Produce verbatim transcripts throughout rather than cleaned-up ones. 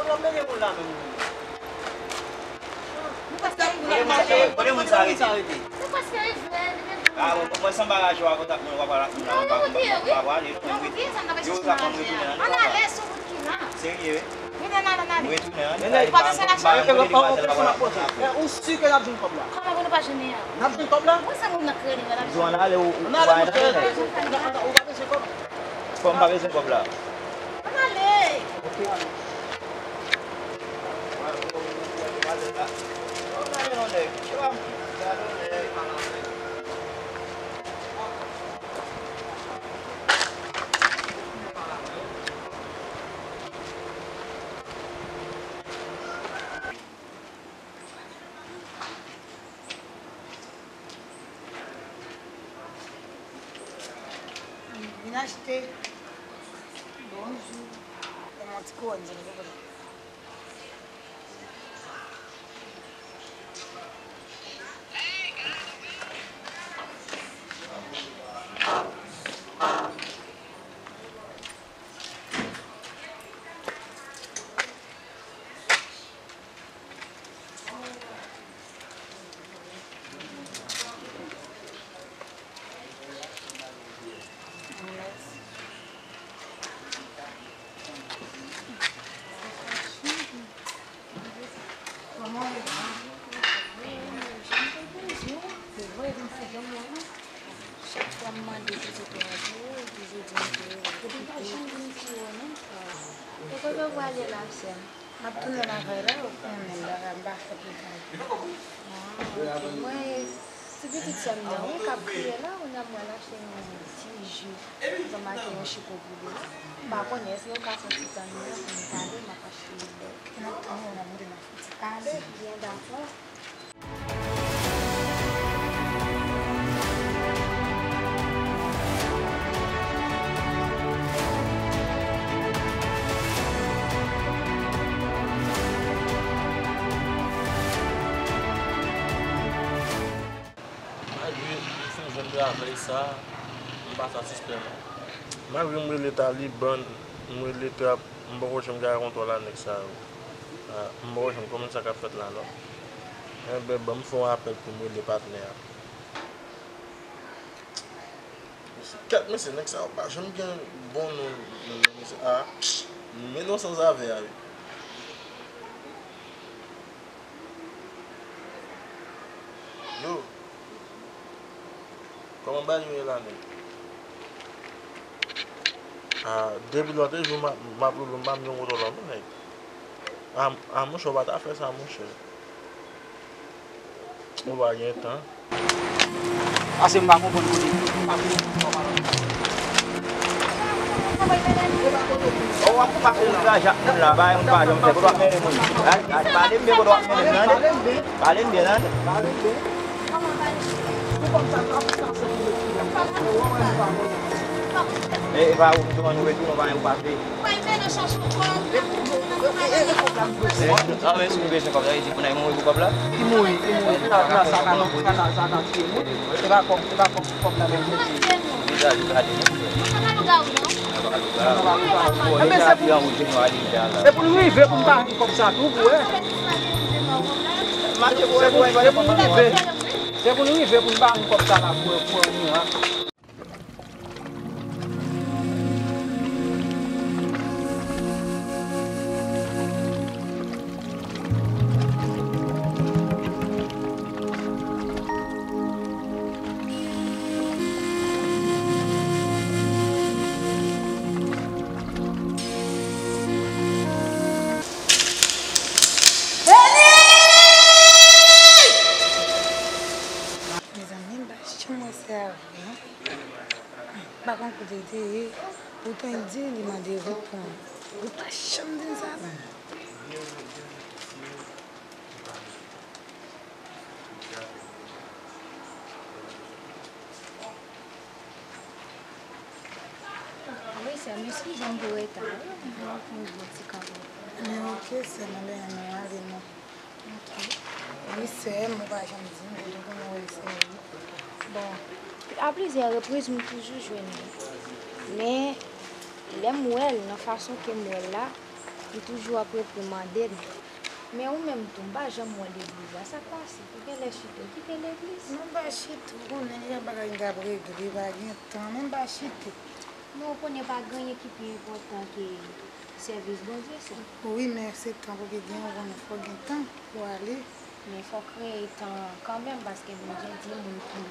Kote moun sa rete? Kote moun sa rete? Kote moun sa rete? Ah, bon, mwen sanba raje w a kontak moun, w ap pale ak moun la, w pa, w pa, w pa pale, yo sa konn retounen nan. Serye, wi. Mwen retounen, an. Ou si ke n ap jwenn kòb la? Kòman pou nou pa jwenn li a? N ap jwenn kòb la? Mwen se moun nan k rele, n ap jwenn. Di w ann ale, ou, ou pa ale. Ou pa bezwen kòb? Kòm pa bezwen kòb la. Ann ale! Ok. Vin achte. Bonjou. Ban mwen yon ti kouwòn, silvouplè. Chak fwa m mande pou sou toujou di m ke ou kite. Ou kote w prale la, sè m? M ap tounen lakay la, ou konnen bagay m pa fèt lakay. Ah, ok. Mwen, ti pitit sè m nan, wi, k ap kriye la, kounye a m pral achte yon ti ji. Bon maten, yon chiko pou li. M pa konnen, èske ou ka fè yon ti tan li la pou m pale, m ap achte yon lè. N ap tounen, n ap monte, n ap fè yon ti pale. Byen, dakò. Malgre m fin jwenn travay sa, m pa satisfè non. Malgre m rele Taliban, m rele Trap, m poko janm gen kontwòl a nèg sa yo. Ah, m poko janm konprann sa k ap fèt la non. Enben, ban m fè yon apèl pou m rele patnè a. Mesye, kèt mesye, nèg sa yo pa janm gen bon non, non, non, mesye. Ah, men non sanzave a, wi. Yo. Kòman bagay yo ye la, nèg? Ah, depi lòt jou, m ap, m ap rele w, m pa menm gen kontwòl non, nèg. Ah, ah, monchè, w pa ta fè sa, monchè. Ou pa gen tan. Paske m pa konprann kote m pa konprann kòman. Ou ap pa konn raje ak moun la, bagay moun pa janm fè, kote w ap mennen moun? Pale m byen, kote w ap mennen m nan, tande? Pale m byen, tande? E, e pa ou, m te konn retounen, ou pa menm pase. Ah, men si w bezwen kòb la, e di pou n al mouri pou kòb la. Li mouri, li mouri. Kanal, kanal Satan, kanal Satan tiye moun. Se pa kòb, se pa kòb, kòb la menm. Li gade, li gade, non. Enben, se pou, se pou nou rive pou n pa jwenn kòb sa tou, pou wè. Se pou, se pou nou rive, se pou nou rive pou n pa jwenn kòb sa la, pou wè, pou wè yon mirak. Mezanmi, m pa janm wè sè a vre, non. M pa konn kote l te ye. Poutan, li di li mande wout pou mwen. Wout pa janm di m sa, non. Wi, sè, m eskize m pou reta a, wi, m pran yon gwo ti kanpe. Men oke, sè, m ale, ann ale, non. Ok. Wi, sè m, ou pa janm di m, ou te konnen wè l, sè, wi. Bon, a plizyè repriz, m toujou jwenn li. Men, lè m wè l, nan fason ke m wè l la, Li toujou ap reprimande l. Men ou menm tou, m pa janm wè legliz la. Sa k pase? Ou genlè chita, ou kite legliz? Non, m pa chita, ou konnen gen bagay m t ap regle, pa gen tan, men m pa chita. Men ou konnen pa gen anyen ki pi enpòtan ke sèvis Bondye sa. Wi, men se tan pou ki gen, ou konnen fòk gen tan pou ale. Men fòk kreye tan kanmenm, paske Bondye di moun ki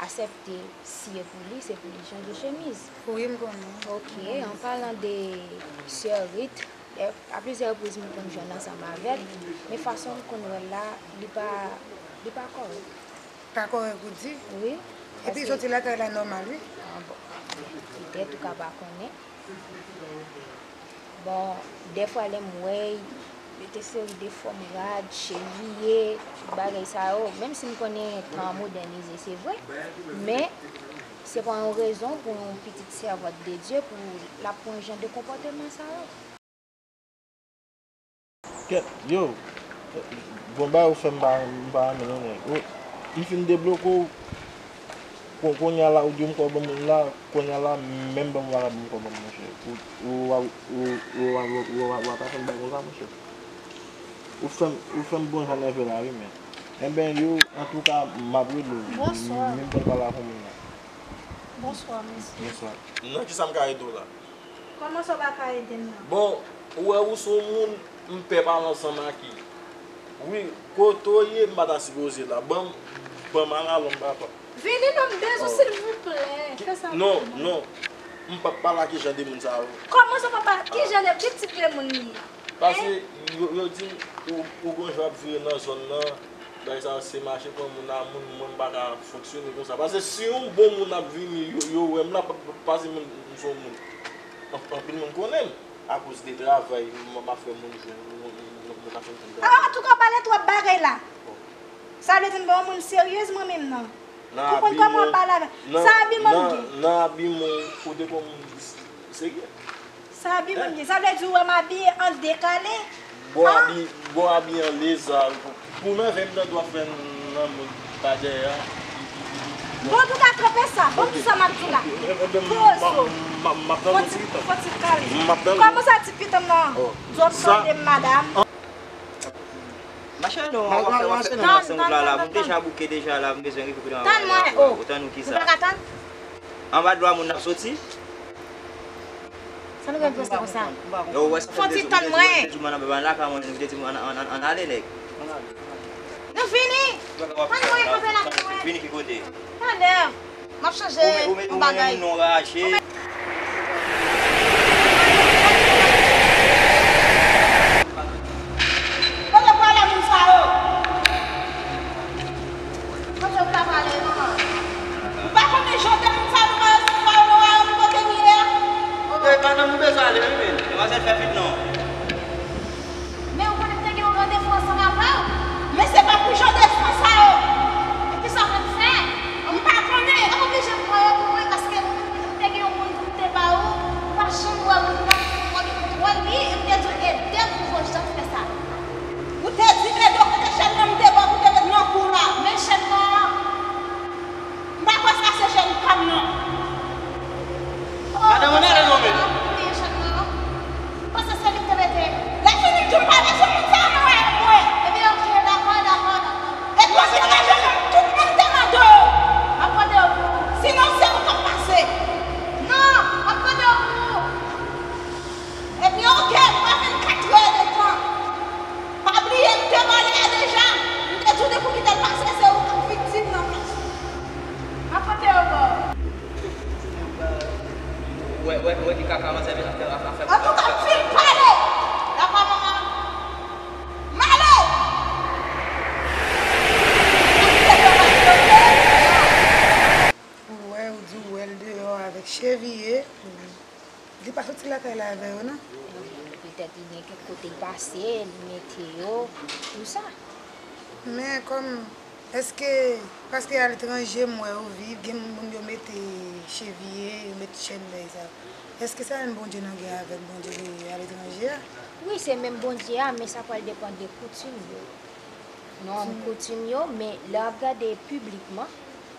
aksepte siye pou li, se pou li chanje chemiz. Wi, m konnen. Ok, an palan de sè Rit, a plizyè repriz m konn jwenn ansanm avè l, men fason m konn wè l la, li pa, li pa kòrèk. Pa kòrèk ou di? Wi. Epi soti lakay la nòmal, wi. Ah, bon. Petèt ou ka pa konnen. Bon, dèfwa lè m wè y, mete seri de fòm rad, cheviye, tout bagay sa yo, menm si m konnen tan an modènize, se vre, men se pa yon rezon pou yon pitit sèvant de Dye pou l ap pran jan de konpòteman sa yo. Kèt, yo, bon bagay ou fè m pa, m pa renmen non nèg. Ou, m fin debloke w, kon-, kounye a la ou di w m kò ban moun la, kounye a la menm ban m pa ka ban m kò ban m monchè. Ou, ou, ou, ou, ou, ou, ou, ou, ou pa ta fè m bagay konsa monchè. Ou fè m, ou fè m bon jan nève la wi men. Enben yo, antouka, m ap rele w. Bonswa. Menm pral pale ak yon moun la. Bonswa, mesye. Bonswa. Nan kisa m ka ede w la? Kòman sa w pa ka ede m nan? Bon, ou wè ou se yon moun m pè pale ansanm ak li. Wi, kote w ye m pa ta sipoze la. Ban m, ban m alalòm papa. Vini non, m bezwen w silvouplè. Fè sa pou mwen. Non, non. M p ap pale ak ki jan de moun sa yo. Kòman sa w p ap pale? Ki jan de, ki tip de moun li ye? Paske yo, yo di m ou, ou gon jan w ap vire nan zòn nan. Bagay sa yo se mache pran moun a moun, mwen m pa ka fonksyone konsa. Paske si yon bon moun ap vini, yo, yo wè m la, pa, pa, paske moun, m se yon moun. Anp-, anpil moun konnen m akoz de travay m, m ap fè moun jwenn, moun, moun, moun ap fè m jwenn travay. Ah, antouka, w pale twòp bagay la. Bon. Sa vle di m pa yon moun seryez mwen menm nan. Ou konprann kòman w ap pale avè m? Sa abiman m gen? Nan abiman w, ou te kon moun serye. Sa abiman m gen? Sa vle di ou wè m abiye an dekale? Bon abi, bon abi an leza. Pou nève m nan dwa fè nan moun pa dèyè a. Bon, nou ka kanpe sa. Bon, tout sa m ap di w la. Poze w. Fò ti, fò ti kale. Kòman sa ti pitit m nan? Di w ap tande m, madanm. Mache non, w ap fè, w ap fè nan sèn wout la la. Moun deja bouke deja la, m bezwen rive kote m ap ale la. Ou tann ou kisa? Ou pa ka tann? Anba dlo a moun ap soti. Sa nou gen pou fè konsa? Yo, ou wè sa fè m te di w, m te di w, m te di w m nan lakay mwen, m te di w ann, ann, ann, ann ale nèg. Nou vini! Ann mwen kanpe lakay mwen. Vini ki kote? Talè. M ap chanje yon bagay. Ou menm, ou menm, non raje. Kote w prale moun sa yo? Kote w ka prale non? Ou pa konnen jan de moun sa yo, sa yo, nou pa kote nou ye a? E, madanm, nou bezwen ale wi, men. Demwazèl, fè vit non. Men ou konnen m te gen yon randevou ansanm avè w. Men se pa pou jan de fwa sa yo. Men kisa w konn fè? M pa konnen. Ou oblije pran yo pou mwen paske m te gen yon moun pou m te ba ou. Ou pa janm wè moun nan pou w gen kontwòl li. E m te di w ede m pou w jan fè sa. Ou te di m ede w kote chèn nan m te ba w pou te met nan kou la. Men chèn nan. M pa kwè sa se jèn pa m nan. Madanm, ann ale non, men. Ou bliye jèn nan. M panse se li k te mete. Lè fini, m di w m pa bezwen moun sa yo nan wayòm mwen. Ebyen, oke, dakò, dakò, dakò. Epi w te manje fanm tout moun te mande w. M ap pote yo pou ou. Sinon, se ou k ap pase. Non, m ap pote yo pou ou. Ebyen, oke, m pa vin kat trè de tan. Pa bliye, m te pale a deja. M te di w depi w kite l pase, se ou k ap viktim nan plas ou. M ap pote yo ba w. Wè, wè, wè ki kaka manzè vin ap fè, ap fè. Antouka, fin pale! Dakò, manman? M ale! Ou wè, ou di w wè l deyò avèk cheviye. Li pa soti lakay la avè yo, non? Petèt li gen kèk kote l pase, li mete yo, tou sa. Men kòm, èske, paske aletranje m wè yo viv, gen moun yo mete cheviye, yo met chèn, bagay sa yo. Èske sa menm Bondye n ap gen avèk Bondye aletranje a? Wi, se menm Bondye a, men sa pral depann de koutim yo. Nou ann koutim yo, men lè w ap gade piblikman,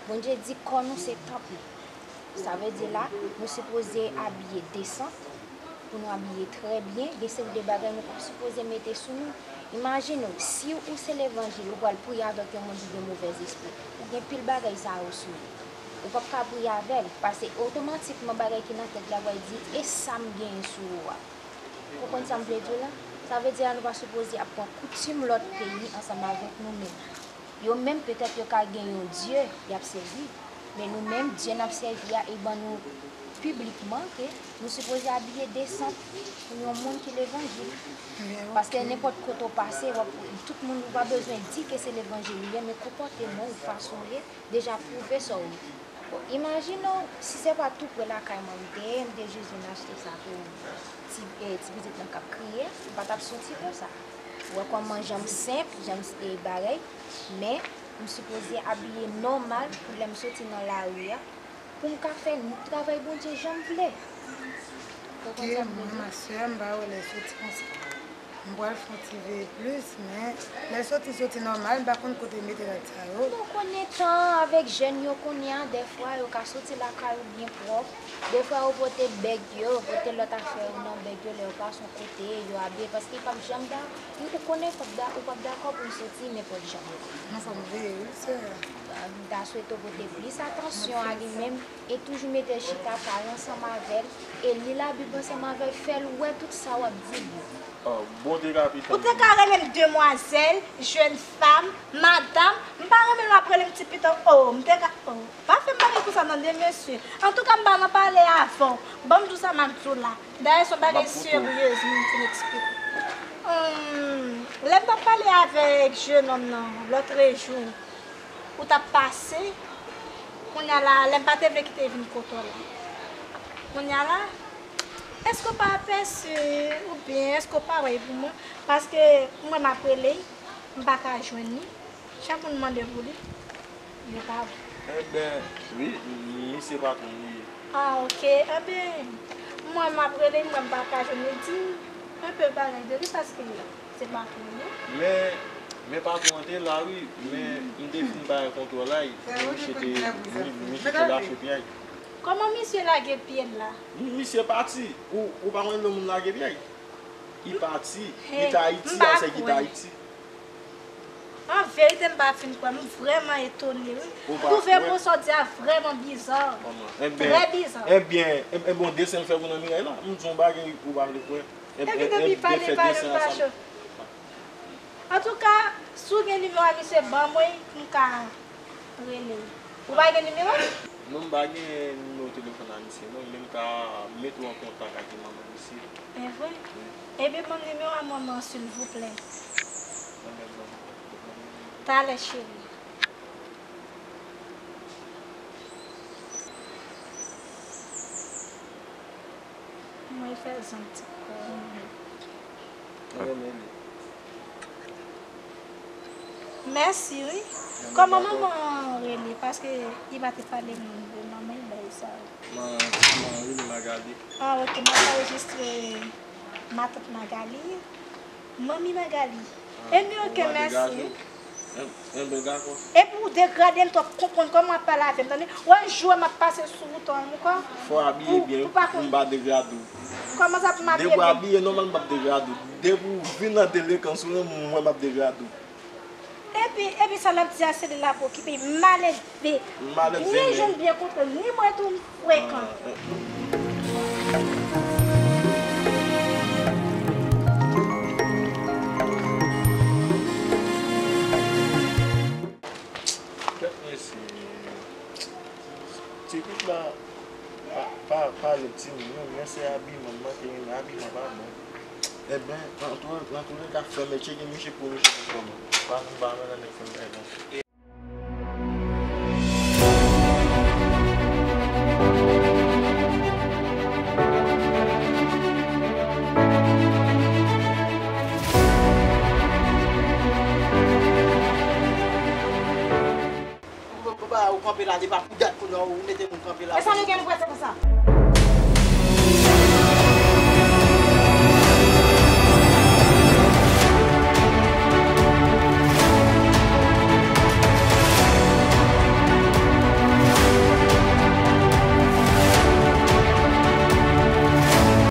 Bondye di kò nou se tanp li. Sa vle di la, nou sipoze abiye desan, pou nou abiye trè byen, gen seri de bagay nou pa sipoze mete sou nou. Imajine w, si ou se levanjil, ou pral priye avèk yon moun ki gen movèzespri, ou gen pil bagay sa yo sou ou. Ou p ap ka priye avè l, paske otomatikman bagay ki nan tèt la pral di, e sa m genyen sou ou a. Ou konprann sa m vle di w la? Sa vle di la nou pa sipoze ap pran koutim lòt peyi ansanm avèk nou menm. Yo menm, petèt, yo ka gen yon dye y ap sèvi, men nou menm, Dye n ap sèvi a, li ban nou piblikman ke nou sipoze abiye desan pou yon moun ki levanjil. Paske nenpòt kote w pase, w ap, tout moun, ou pa bezwen di ke se levanjil ou ye, men konpòteman w, fason w ye, deja pwouve sa w ye. Bon, imajine w, si se pa tou pre lakay mwen m te ye, m te jis vin achte sa pou ti, eh, ti pitit mwen k ap kriye, m pa t ap soti konsa. Ou wè kòman jan m senp, jan m, eh, bagay, men m sipoze abiye nòmal pou lè m soti nan lari a, pou m ka fè travay Bondye jan m vle. Ou konprann sa m vle di? Mwen, ma sè, m pa wè lè soti konsa. M pral fè yon ti veye plis, men lè soti, soti nòmal, m pa konn kote mete rad sa yo. Bon, konnen tan avèk jèn yo kounye a, dèfwa yo ka soti lakay ou byen pwòp, dèfwa yo pote bèg yo, yo pote lòt afè yo nan bèg yo, lè yo pase yon kote, yo abiye, paske li p ap janm da, ou, ou konnen p ap da, ou p ap dakò pou l soti nenpòt jan. Mwen fò m veye, wi, sè. M ta swete w pote plis atansyon a li menm, e toujou mete l chita, pale ansanm avè l, e li Labib ansanm avè l, fè l wè tout sa w ap di l yo. Oh, bon te ka pita. Ou te ka rele m demwazèl, jèn fanm, madanm, m pa renmen lè w ap rele m ti pita, oh, m te ka, oh, pa fè m bagay konsa non, de mesye. Antouka, m pa nan pale avè w. Ban m di w sa m ap di w la. Dayè, se yon bagay serye, m fin eksplike. Hum, lè m t ap pale avèk jennonm nan, lòtrejou, ou t ap pase, kounye a la, lè m pa te vle kite vin kote w la. Kounye a la, èske w pa apèsi, oubyen èske w pa wè pou mwen? Paske mwen m ap rele, m pa ka jwenn li. Chak moun mande pou li, yo pa wè. Enben, wi, misye patwon li ye. Ah, ok. Enben, mwen m ap rele, mwen m pa ka jwenn li, di m enpe bagay de li, paske se patwon li. Men, men patwon an te la, wi, men m te fin bay kontwòl la, misye te, misye te lache pye a. Kòman misye lage pye l la? Misye pati. Ou, ou pa konn lè moun lage pye a? Li pati. Li t Ayiti, a se ki t Ayiti. An verite, m pa fin kwè. M vrèman etone, wi. M twouve mo sa w di a vrèman biza. Trè biza. Ebyen, ebyen, ebyen, bon, desen l fè pou nan miray la. M di w yon bagay ou pa vle kwè. Epi depi pale, pale, m pa cho. Antouka, si w gen nimewo a misye, ban mwen, m ka rele. Ou pa gen nimewo? Non, m pa gen nimewo telefòn a misye, non, men m ka mete w an kontak ak manman misye. Evre? Wi. Ebyen, ban m nimewo a manman, silvouplè. Talè, cheri. Mwen fè zon ti kò. Mwen renmen li. Mèsi, wi. Kòman manman an rele? Paske li pa te pale m de manman l, bagay sa yo. Man, man rele Magali. Ah, ok, m ap anrejistre matant Magali. Manmi Magali. Ah, enben, ok, mèsi. Enben, dakò. Epi ou degrade m twòp, konprann kòman w ap pale avè m, tande? Wè jou m ap pase sou wout an ankò. Fò w abiye byen pou m pa degrade w. Kòman sa pou m abiye byen? Depi w abiye nòmal, m p ap degrade w. Depi w vin nan delekans ou, mwen m ap degrade w. Epi, epi sa l ap di a, se li l ap okipe, malelve. Byen jwenn, byen kontre, ni mwen tou m frekan. Kèt mesye, ti pit la pa, pa, pa lè timoun, non, men se abiman, m manke renmen abiman pa bon. Ebyen, nan tou, nan tou lè ka, fè m tcheke misye pou misye konprann. Pa, m pa renmen lè nèg fè m bagay konsa. Ou, ou, ou kanpe la, depi ou gad kounye a, ou mete moun kanpe la. E sa nou gen pou wè se konsa?